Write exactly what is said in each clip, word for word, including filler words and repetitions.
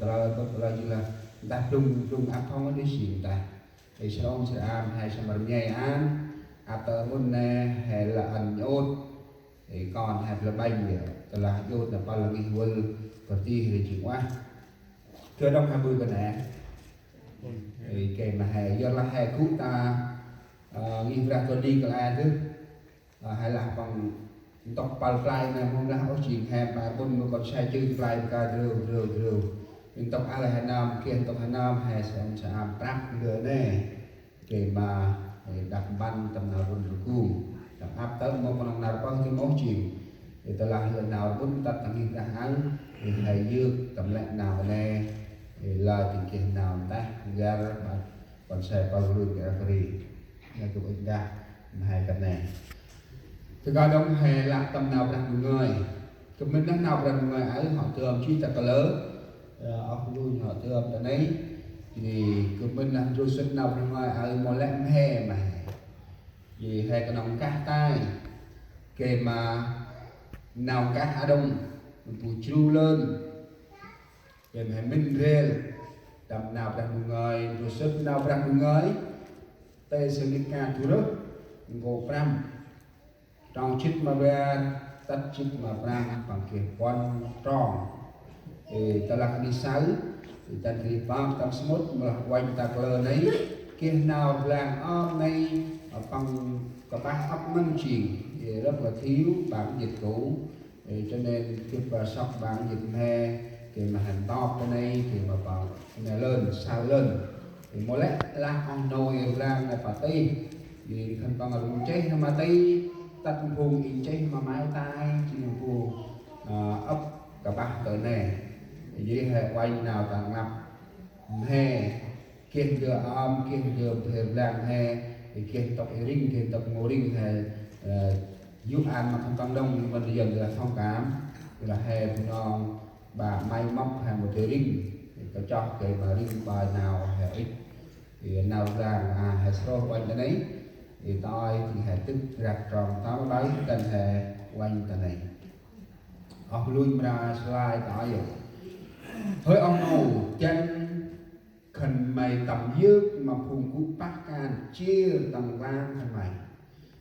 Tơlah tŭt tơlah jêng lah dah blŭng blŭng ăp hŏng đih jêng dah. Ê, srong srăm he srăm rmei an, ăp tơ mŭn nê he lŏ ăn nhŭt. Ê, kon he plơ̆ ƀanh yơh, tơlah nhŭt nê pâl ngih vâl, pơtih rê jêng uah. Kơ đŏng he ƀư kơ nê. Ê, kê ma he, yor lah he gŭ ta, ơ, ngih brah kơ đih kơ la dơh. Ơ, he lah păng ntŭk pâl play nê mông lah ôh jêng he ba ƀŭn mâu kon sai chư play ka drêu, drêu, drêu. Ntŭk a lah he nơm, kê ntŭk he nơm, he srong srăm prăp ndơ nê. Kê ma, ê, đăp mpăn tâm nau rŭn rgum. Đăp ăp tơ̆ mâu păng nau rpơh tơ̆ mâu jêng. Ê, tơlah lĕ nau rŭn tât ta ngih brah ăn, ê, he yơk tâm lĕ nau nê. Ê, lơi tĭng keh nau nteh, gar, ƀă, kon sai pâl rŭn kơ rkri. Nê kơ ŭch đah, ma he kơt nê. Tơ kơ đŏng he lah tâm nau brah ngơi. Kơ mĭn lah nau brah ngơi aơ hŏ tơm jêh ta kalơ. Ơ, ôh lui hŏ tơm ta nây. Jêh ri kơ mĭn lah ndrô sŭt nau brah ngơi aơ mâu lĕ mhe ma he. Jêh ri he knŏng kah tay. Kê ma nau kah a đŏng. Bu jru lơn. Kê ma he mĭn ndrel. Tâm nau brah ngơi, ndrô sŭt nau brah ngơi. Têsalônik du rơh. Nkô prăm. Trong jê̆t ma bar, tât jê̆t ma prăm, păng geh puăn trong. Ê, tơlah ni saơ, ê, tât ri păng tâm smŭt, mâu lah uănh ta kalơ nây, geh nau blang ơm nây, ơ, păng kƀah ăp mân jêng, ê, rất là thiếu bản dịch cũ. Ê, cho nên geh, ơ, sŏk bản dịch mhe, geh ma hăn tŏp ta nây, geh ma păng, nê lơn, sai lơn. Ê, mâu lĕ lah oh nô ê blang nê pă tih. Ê, khân păng rŭng nchih ma tih, tât phung ê nchih ma mai tai, jêng phung, ơ, ăp kƀah tơ nê. Ê, jêh he uănh nau ta ngăp mhe, geh ndơ ơm, geh ndơ mhe blang he, ê, geh ntŭk ê rĭng, geh ntŭk mâu rĭng he, ơ, yô̆ ăn ma khân păng đŏng, mân yơn là thông cảm, là he Bunong, ba may mŏk he mâu dơi rĭng, ê, kachok gay ma rĭng ba nau he ŭch. Ê, nau blang, a, he srôh uănh ta nây. Ê, ta ơi, jêh he dâk răk trong tâm ƀai, kăn he uănh ta nây. Oh lui mra slai ta ơi. Hơi oh nô, dăn khân may tâm yơk ma phung gŭ pah kan jêr tâm nklang khân may.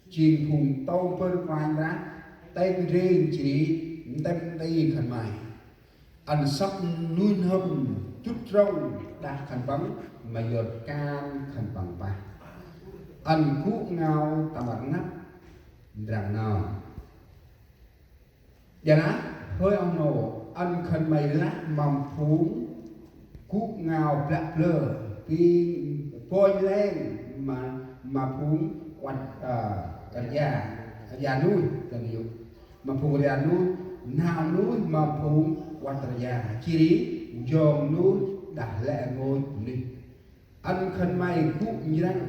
Jêng phung tông bâr Kôranh Brah, têng ndreng jêh ri ntĭm nti khân may. Ăn sŏk nuih n'hâm dŭt rŏng đah khân păng ma yor kan khân păng pah. Ăn gŭ ngao tâm rnglăp ndrăng nơm. Ƀiălah, hơi oh nô, ăn khân may lah ma phung gŭ ngao blă blơ, pi pônh leng ma, ma phung uăt, ơ, uăt ya, uăt ya nuih, kăn yô̆. Ma phung uăt ya nuih, nau nuih ma phung uăt ya, jêh ri njong nuih đah lĕ rngôch bunuyh. Ăn khân may gŭ njrăng.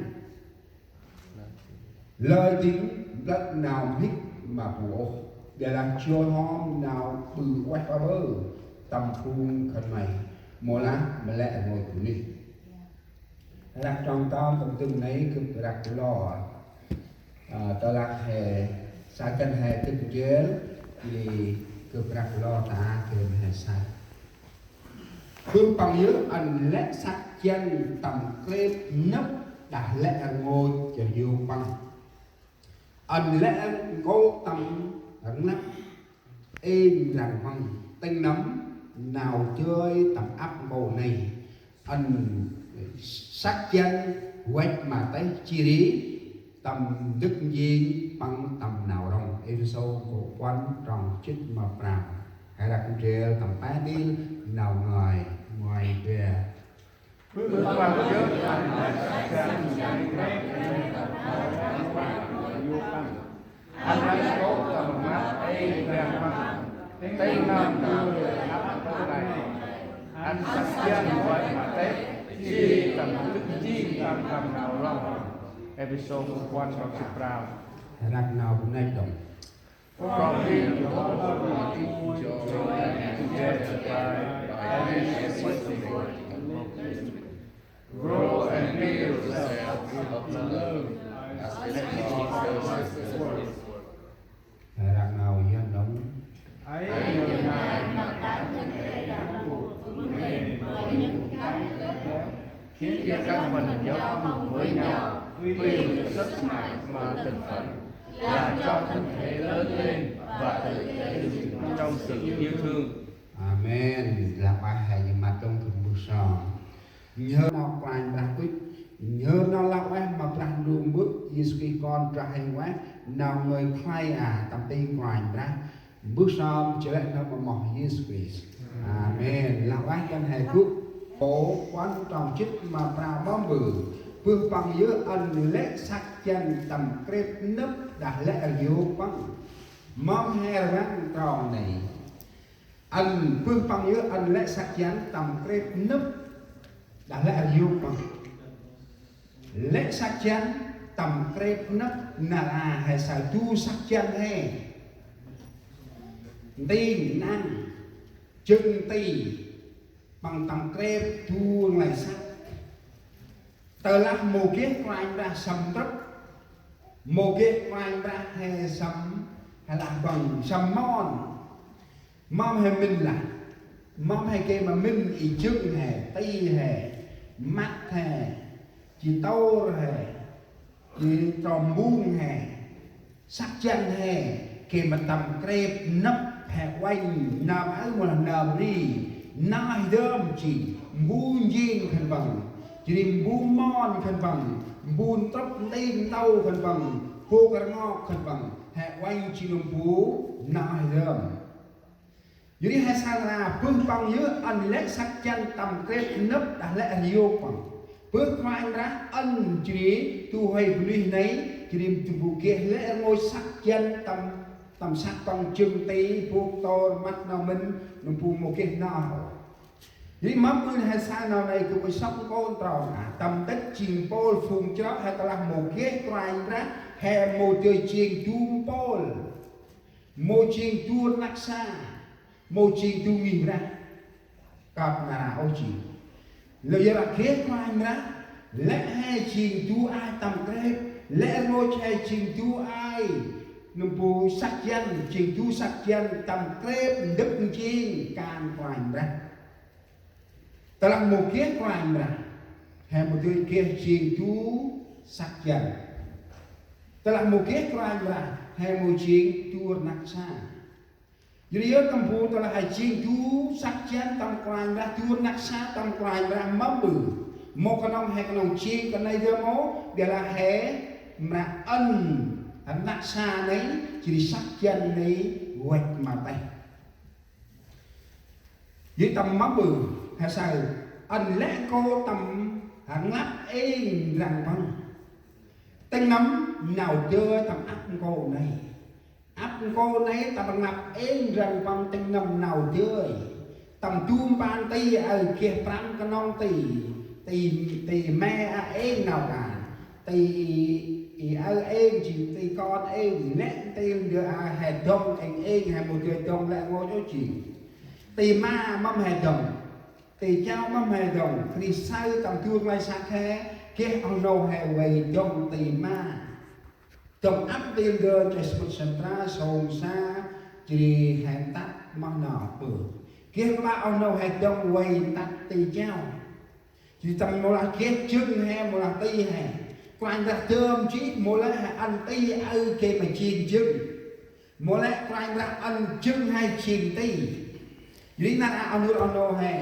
Lơi dâng plơ̆ nau mhĭk ma bu ôh. Ƀiălah joi hom nau ƀư ueh ƀaƀơ tâm phung khân may. Mâu lah ma lĕ rngôch bunuyh. Răk trong tâm tâm dâng nây gâp răk lo. Ơ, tơlah he, sa kăn he dâng ndrel, jêh ri gâp răk lo ta geh ma he sa. Bơh păng yơh ăn lĕ săk jăn tâm krêp nâp đah lĕ rngôch jơ yôk păng. Ăn lĕ nkô̆ tâm rnglăp êng răng păng, tĭng nâm nau joi tâm ăp nkô̆ nây. Ăn săk jăn văch ma têh jêh ri tâm ndâk njêng păng tâm nau rŏng. Êphêsô nkô̆ puăn trong jê̆t ma prăm. He răk ndrel tâm pe ntil nau ngơi, ngơi ndrel. Bơh păng yơh ăn lĕ săk jăn tâm krêp nâp đah lĕ rngôch jơ yôk păng. Ăn lĕ nkô̆ tâm rnglăp êng răng păng, tĭng nâm nau joi ăp nkô̆ nây. Ăn săk jăn văch ma têh, jêh ri tâm ndâk njêng păng tâm nau rŏng. Êphêsô nkô̆ puăn trong jê̆t prăm. Răk nau bu năch đŏng. From him all glory, joy, and majesty, by, by his mercy, Lord. Grow and build yourselves up in love, as it is also worth. Răk nau Yuăn đŏng. Hãy nhường ai mà các Đức Chúa Trời đã buộc, vun lên Khiến cho các phần nhóm cùng với nhau quy tụ được sức mạnh và thần phận, làm cho thân thể lớn lên và tự tế nhị trong sự yêu thương. Amen. Lah ueh he, ơ ma tông, khân păng mbơh sơm. Nhhơr nau Kôranh Brah ŭch, nhhơr nau lah ueh ma Brah Ndu Mbơ̆, Yêsu Krist Kon Brah Huêng Ueh, nau ngơi khlay a tâm ti Kôranh Brah. Mbơh sơm jêh lĕ nơm ma amoh Yêsu Krist. Amen. Lah ueh dăn he gŭ. Pô Kuăn trong jât ma prao mâm bơh: Bơh Păng yơh ăn lĕ săk jăn tâm krêp nâp đah lĕ rhiôk Păng. Mâm he rvăng trong nây: Ăn, Bơh Păng yơh ăn lĕ săk jăn tâm krêp nâp đah lĕ rhiôk Păng. Lĕ săk jăn tâm krêp nâp nar aơ he saơ du săk jăn he. Nti năng, jâng nti, păng tâm krêp du nglay săk. Tơlah mâu geh Kôranh Brah sâm trăp, mâu geh Kôranh Brah he sâm, he lah băng sâm mon. Mâm he mĭn lah, mâm he geh ma mĭn i jâng he, ti he, măt he, ji tôr he, ji trôm mbung he, săk jăn he, geh ma tâm krêp nâp he uănh nơm aơ mâu lah nơm ri, nơm aơ dơm jêng mbu njêng khân păng, jêh ri mbu mon khân păng, mbu ntrŭp nti ntâu khân păng, bôk rngok khân păng, he uănh jêng nơm bu nơm aơ dơm. Jêh ri he saơ nar aơ: Bơh Păng yơh ăn lĕ săk jăn tâm krêp nâp đah lĕ rhiôk Păng. Bơh Kôranh Brah ăn jêh ri du huê bunuyh nây, jêh ri du bu geh lĕ rngôch săk jăn tâm, tâm săk Păng, jâng nti, bôk tôr, măt nau mĭn, nơm bu mâu geh nau. Jêh ri mâm ƀư he saơ nau nây gâp ơi sŏk nkôn trong a, tâm ntĭt jêng mpôl phung chroh he, tơlah mâu geh Kôranh Brah he mâu dơi jêng du mpôl. Mâu jêng du rnăk sa, mâu jêng du ngih Brah. Kơt nar aơ ôh jêng. Lơ yor lah geh Kôranh Brah, lĕ he jêng du ai tâm krêp, lĕ rngôch he jêng du ai, nơm bu săk jăn, jêng du săk jăn tâm krêp ndâk njêng kan Kôranh Brah. Tơlah mâu geh Kôranh Brah, he mâu dơi geh jêng du săk jăn. Tơlah mâu geh Kôranh Brah, he mâu jêng du rnăk sa. Jêh ri yơh tâm bu tơlah he jêng du săk jăn tâm Kôranh Brah, du rnăk sa tâm Kôranh Brah mâm ƀư. Mâu knŏng he knŏng jêng kơt nây dơm ôh, ƀiălah he mra ăn rnăk sa nây, jêh ri săk jăn nây văch ma têh. Jêh tâm mâm ƀư, he saơ ăn lĕ kô̆ tâm rnglăp êng ndrăng Păng. Tĭng nâm nau dơi tâm ăp kô̆ nây. Ăp kô̆ nây tâm rnglăp êng ndrăng Păng, tĭng nâm nau dơi. Tâm du mpan ti aơ geh prăm knŏng ti, ti, ti mê̆ a êng nau kan. Ti i, i aơ êng jêng ti kon êng, lĕ ti ndơ a he dŏng êng êng, he mâu dơi dŏng lĕ rngôch ôh jêng. Ti ma mâm he dŏng, ti chao mâm he dŏng, Krist saơ tâm du nglay săk he, geh oh nô he vay dŏng ti ma. Dŏng ăp ntil ndơ, choi sămƀŭt sămtra, sông sa, jêh ri he ntăt moh nơh ƀư. Geh ma oh nô he dŏng vay ntăt ti chao. Jêh ri tâm mâu lah geh jâng he, mâu lah ti he. Kôranh Brah dơm jêh mâu lah he ăn ti aơ geh ma jêng jâng. Mâu lah Kôranh Brah ăn jâng he jêng ti. Jêh ri nar aơ oh nô, oh nô he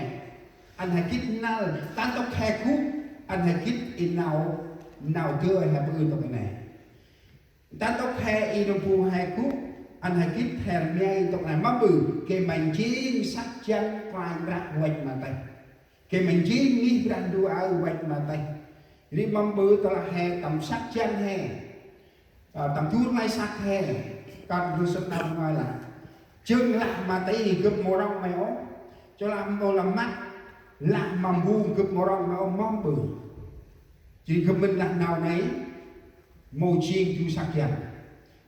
ăn he gĭt năl, ta ntŭk he gŭ ăn he gĭt i nau, nau dơi he ƀư ntŭk i nây. Ta ntŭk he i nơm bu he gŭ ăn he gĭt he rmia i ntŭk nây mâm ƀư, geh ma jêng săk jăn Kôranh Brah văch ma têh. Geh ma jêng ngih Brah Ndu aơ văch ma têh. Ri mâm ƀư tơlah he tâm săk jăn he, ơ, tâm du nglay săk he, kơt ndơ săk nau ngơi lah. Jâng lah ma ti gâp mâu rŏng may ôh. Chô lah mâu lah măt, lah ma mbung gâp mâu rŏng may ôh, mâm ƀư. Jêh ri gâp mĭn lah nau nây mâu jêng du săk jăn.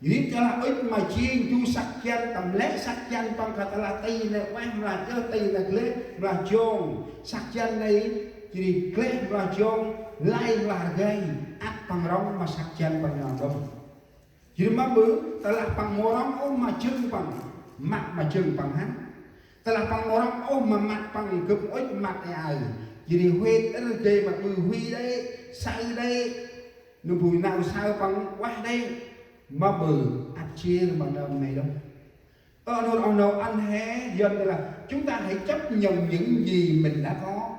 Jêh ri tơlah ŭch ma jêng du săk jăn, tâm lĕ săk jăn Păng, kơt tơlah ti nây ueh mâu lah djơh, ti nây gleh mâu lah jong. Săk jăn nây jêh ri gleh mâu lah jong, lay mâu lah rgay, ăt Păng rŏng ma săk jăn Păng nau đŏng. Jêh ri mâm ƀư, tơlah Păng mâu rŏng ôh ma jâng Păng, măt ma jâng Păng hăn. Tơlah păng mâu rŏng ôh ma măt păng, gâp ŭch măt e aơ. Jêh ri huêt ơr gay ma ƀư huê đê̆, saơ đê̆, nơm bu nau saơ păng ueh đê̆, ma ƀư ăp jêr ma nơm nây đŏng. Ơ, nơm oh nô, ăn he, Yuăn nói là chúng ta hãy chấp nhận những gì mình đã có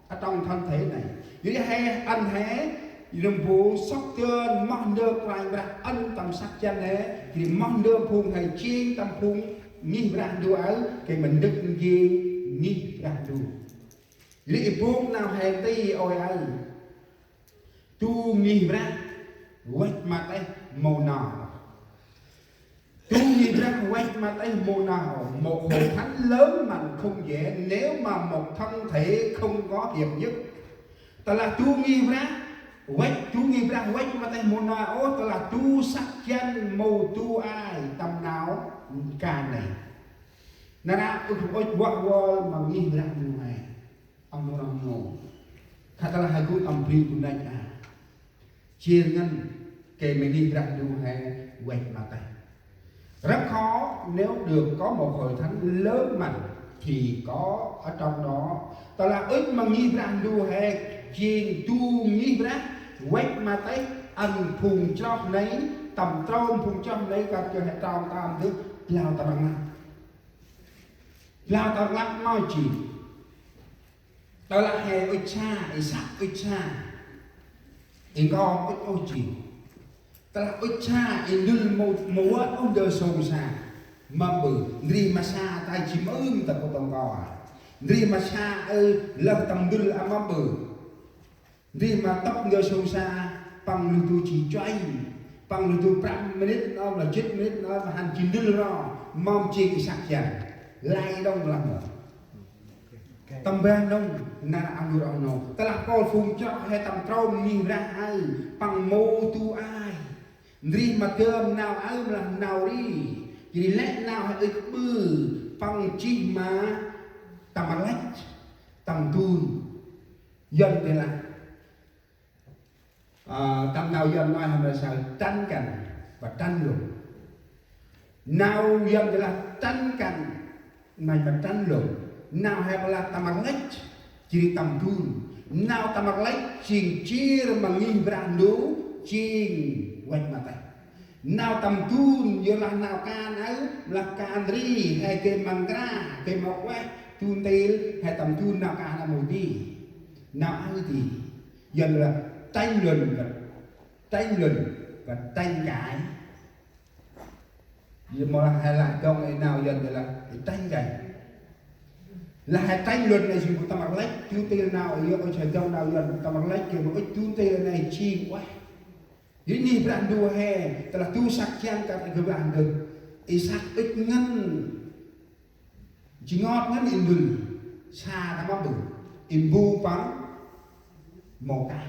ở trong thân thể này. Jêh ri he ăn he, nơm bu sŏk dơn moh ndơ Kôranh Brah ăn tâm săk jăn he, jêh ri moh ndơ phung he jêng tâm phung ngih Brah Ndu aơ, gay ma ndâk njêng ngih Brah Ndu. Jêh ri i bôk nau he nti ôi aơ. Du ngih Brah văch ma têh mâu nau. Du ngih Brah văch ma têh mâu nau. Một hội thánh lớn mạnh không dễ nếu mà một thân thể không có hiệp nhất. Tơlah du ngih Brah văch, du ngih Brah văch ma têh mâu nau ôh, tơlah du săk jăn mâu du ai tâm nau kan nây. Nar aơ ŭch văch vơl ma ngih Brah Ndu he. Ơ nơm oh nô, khă tơlah he gŭ tâm bri bu năch a, jêr ngăn gay ma ngih Brah Ndu he văch ma têh. Rất khó nếu được có một hội thánh lớn mạnh thì có ở trong đó. Tơlah ŭch ma ngih Brah Ndu he jêng du ngih Brah văch ma têh, ăn phung chroh nây, tâm trôm phung chroh nây kơt he trong tâm dŭt, blao tâm rnglăp. Blao tâm rnglăp ma jêh. Tơlah he ŭch sa, i săk ŭch sa, i nkom ŭch ôh jêh. Tơlah ŭch sa, i ndŭl mâu, mâu vơt ôh ndơ sông sa. Ma ƀư, ndri ma sa tay jêh mơm ta pô tông ko a. Ndri ma sa ơ lơh tâm ndŭl a ma ƀư. Ndri ma tŭp ndơ sông sa, păng lư du jêh chuănh. Păng lư du prăm minit nơm, lơ jê̆t minit nơm, hăn jêh ndŭl ro, mâm jêng i săk jăn. Lơi đŏng lah mơ. Tâm ban nông, nar aơ nơm oh nô. Tơlah pôl phung chroh he tâm trôm ngih Brah aơ, păng mâu du ai. Ndri ma dơm nau aơ mâu lah nau ri. Jêh ri lĕ nau he ŭch ƀư, păng jêh ma tâm rlăch, tâm dun. Yuăn dê lah. Ơ, tâm nau Yuăn ma he mra saơ tranh cành và tranh luận. Nau Yuăn dê lah tranh cành, ma, ma tranh luận. Nau he mra lah tâm rlăch, jêh ri tâm dun. Nau tâm rlăch jêng jêr ma ngih Brah Ndu, jêng văch ma têh. Nau tâm dun, yorlah nau kan aơ, mra lah kan ri, he gay ma nkra, gay ma ueh, du ntil, he tâm dun nau kan aơ mâu di. Nau aơ di. Yuăn lah tranh luận và, tranh luận và tranh cãi. Yor mâu lah he lah dŏng i nau Yuăn lah tranh giành. Lah he tranh luận nây jêng bu tâm rlăch, du ntil nau, yor ŭch he dŏng nau Yuăn tâm rlăch, gay ma ŭch du ntil nây jêng ueh. Yor ngih Brah Ndu he, tơlah du săk jăn kơt gâp lah ndơ. I săk ŭch ngăn, jêng ngot ngăn i ndŭl, sa ta ma ƀư, i mbu păng mâu kah.